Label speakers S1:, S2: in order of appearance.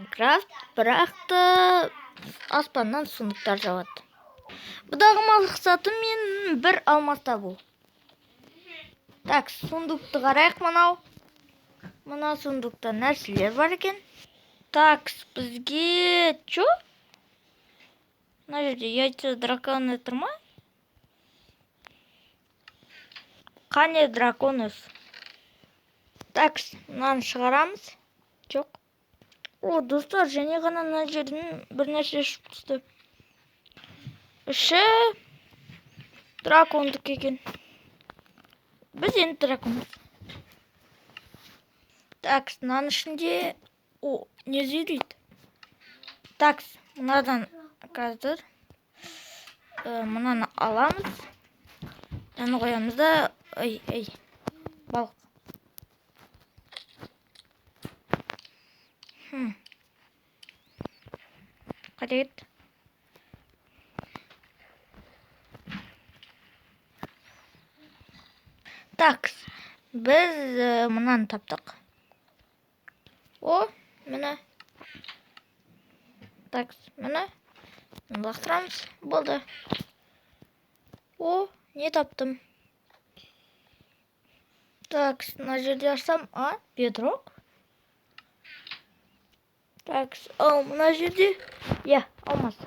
S1: Майнкрафт, бірақ та аспаннан сундуктар жауады. Бұдағы мақсатым мен бір алмаз табу. Так, сундукты қарайық мынау. Мына сундукта нәрселер бар екен. Так, бізге чё? Мына жерде яйца дракона тұр ма? Қане драконов? Так, мынаны шығарамыз. Жоқ. О, достар, және ғана мына жерден бір нәрсе шығып түсті. Іші дракондікі екен. Біз енді драконбыз. Так, мынаның ішінде о, не дейді? Так, мынадан қазір мынаны аламыз. Мынаны қоямыз да, ай, ай, балық. Қайда кетті? Так, біз мынаны таптық. О, міне. Так, міне. Лақтырамыз. Болды. О, не таптым? Так, мына жерде ашсам, а, бедрок. Так, ал мына жерде, иә, алмаз.